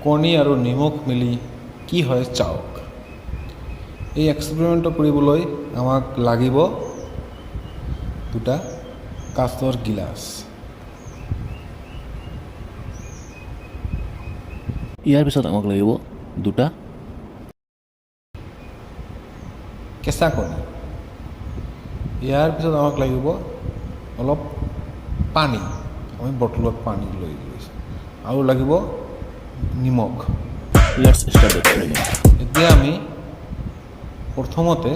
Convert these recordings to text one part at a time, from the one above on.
কণী আৰু নিমখ মিলি কি হয় চাওক। এই এক্সপেৰিমেণ্টটো কৰিবলৈ আমাক লাগিব দুটা কাঁচৰ গিলাচ। ইয়াৰ পিছত আমাক লাগিব দুটা কেঁচা কণী। ইয়াৰ পিছত আমাক লাগিব অলপ পানী, আমি বটলত পানী লৈ লৈছোঁ, আৰু লাগিব নিমখ। Let's start experiment. এতিয়া আমি প্ৰথমতে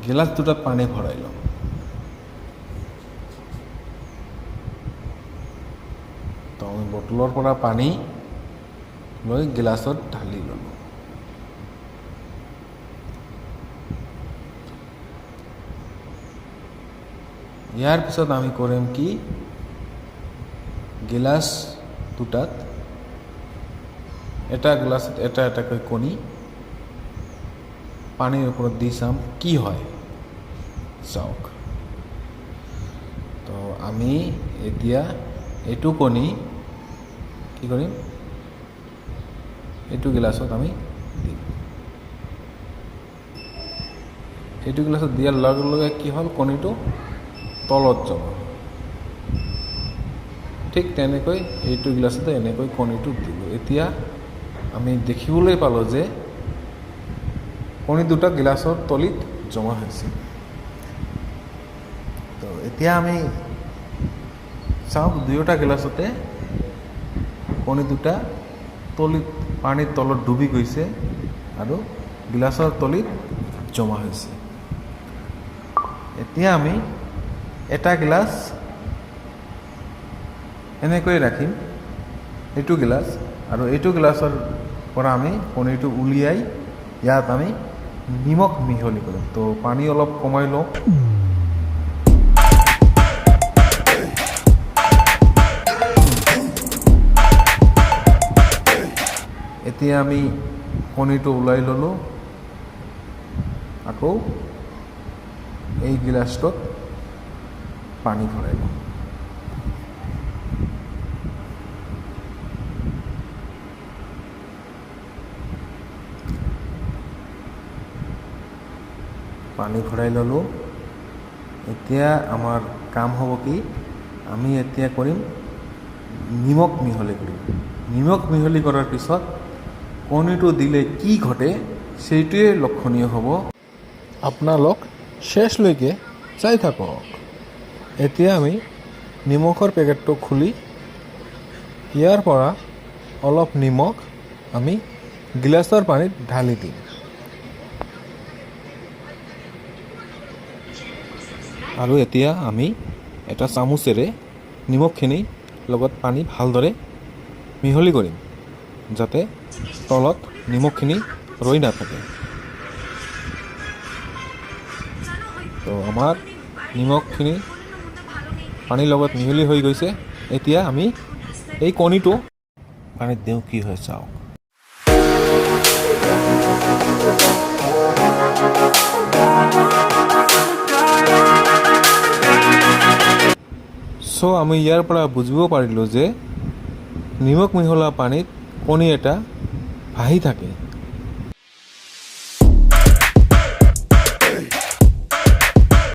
গিলাচ দুটাত পানী ভৰাই ল'ম। তো আমি বটলৰ পৰা পানী লৈ গিলাচত ঢালি ল'লোঁ। ইয়াৰ পিছত আমি কৰিম কি, গিলাচ দুটাত এটা গিলাচত এটা এটাকৈ কণী পানীৰ ওপৰত দি চাম কি হয় চাওক। তো আমি এতিয়া এইটো কণী কি কৰিম, এইটো গিলাচত আমি দিম। এইটো গিলাচত দিয়াৰ লগে লগে কি হ'ল, কণীটো তলত যাব। ঠিক তেনেকৈ এইটো গিলাচতে এনেকৈ কণীটো দিলোঁ। এতিয়া আমি দেখিবলৈ পালোঁ যে কণী দুটা গিলাচৰ তলিত জমা হৈছে। তো এতিয়া আমি চাওক, দুয়োটা গিলাচতে কণী দুটা তলিত পানীৰ তলত ডুবি গৈছে আৰু গিলাচৰ তলিত জমা হৈছে। এতিয়া আমি এটা গিলাচ এনেকৈ ৰাখিম, এইটো গিলাচ, আৰু এইটো গিলাচৰ পৰা আমি কণীটো উলিয়াই ইয়াত আমি নিমখ মিহলি কৰিম। তো পানী অলপ কমাই লওঁ। এতিয়া আমি কণীটো ওলাই ল'লোঁ, আকৌ এই গিলাচটোত পানী ভৰাই ল'ম। পানী ভৰাই ল'লোঁ। এতিয়া আমাৰ কাম হ'ব কি, আমি এতিয়া কৰিম নিমখ মিহলি কৰিম। নিমখ মিহলি কৰাৰ পিছত কণীটো দিলে কি ঘটে সেইটোৱে লক্ষণীয় হ'ব। আপোনালোক শেষলৈকে চাই থাকক। এতিয়া আমি নিমখৰ পেকেটটো খুলি ইয়াৰ পৰা অলপ নিমখ আমি গিলাচৰ পানীত ঢালি দিম। আৰু এতিয়া আমি এটা চামুচেৰে নিমখখিনি লগত পানী ভালদৰে মিহলি কৰিম, যাতে তলত নিমখখিনি ৰৈ নাথাকে। তো আমাৰ নিমখখিনি পানীৰ লগত মিহলি হৈ গৈছে। এতিয়া আমি এই কণীটো পানীত দিওঁ, কি হয় চাওক। চ' আমি ইয়াৰ পৰা বুজিব পাৰিলোঁ যে নিমখ মিহলোৱা পানীত কণী এটা ভাহি থাকে।